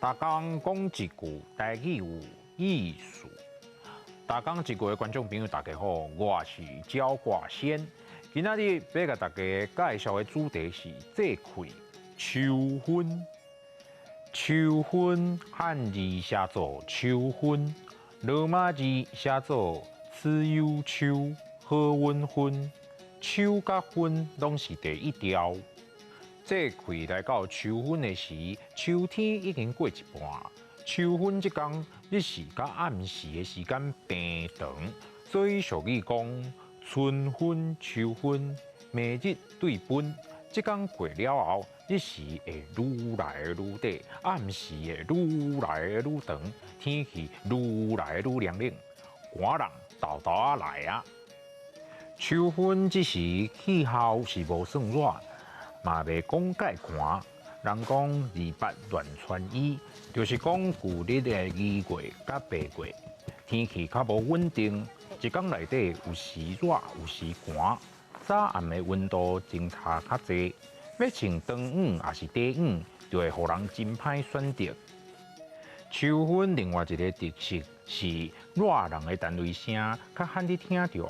逐工講一句台語有意思。逐工一句的觀眾朋友，大家好，我是焦掛仙。今仔日欲共大家介紹的主題是節氣秋分。秋分漢字寫做秋分，羅馬字寫做此有秋，好穩分。秋佮分攏是佇一條。節氣來到秋分的時，秋天已經過一半。秋分這工日時佮暗時的時間變長，所以俗語講春分秋分，暝日對分。這工過了後，日時會愈來愈短，暗時會愈來愈長，天氣愈來愈涼冷，寒人沓沓仔來啊！秋分這時氣候是無算熱，嘛袂講蓋寒。人講二八亂穿衣，就是講舊曆的2月佮8月，天氣較無穩定，一工內底有時熱有時寒，早暗的溫度相差較濟，欲穿長衫抑是短衫，就會予人真歹選擇。秋分另外一个特色是熱人的單位聲較罕咧聽著，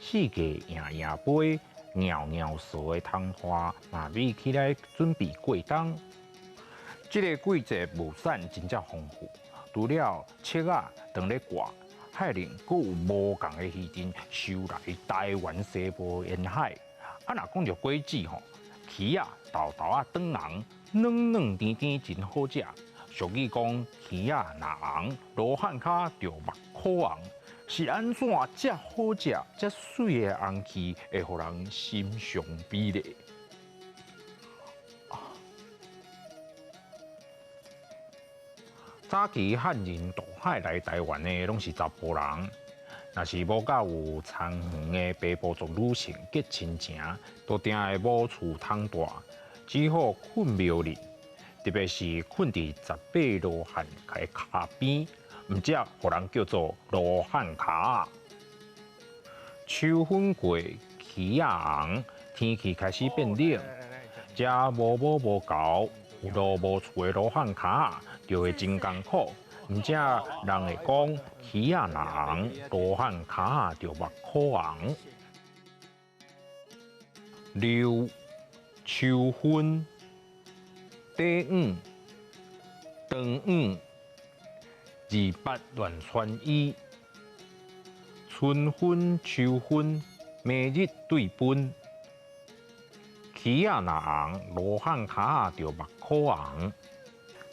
四界營營飛、蟯蟯蟅的窗花嘛覕起來準備過冬。這个季節物產真正豐富，除了粟仔當咧掛，海裡閣有無仝的魚陣收來台灣西部沿海。啊，若講著果子吼，柿仔沓沓仔轉紅，軟軟甜甜真好食。俗語講柿仔若紅，羅漢跤就目箍紅。是按怎遮好食、遮媠的紅柿會予人心傷美咧？早期漢人渡海來台灣的，攏是查埔人。若是無佮有田園的平埔族女性結親情，都定會無厝通蹛，只好睏廟裡，特別是睏佇18羅漢的跤邊，毋才予人叫做羅漢跤。秋分過，柿仔紅，天氣開始變冷，遮無母無猴、有路無厝的羅漢跤就會真艱苦。毋才人會講柿仔若紅，羅漢跤就目箍紅。六秋分，短衫，長衫，28亂穿衣，春分秋分，暝日對分，柿仔若紅，羅漢跤就目箍紅。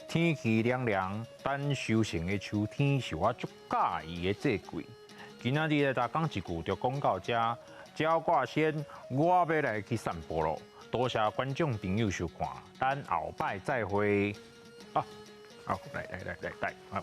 天氣涼涼，等收成的秋天是我足佮意的節氣。今仔日的逐工一句就講到這，焦掛先，我欲來去散步囉。多謝觀眾朋友收看，咱後擺再會。啊，好，來來來來來，好。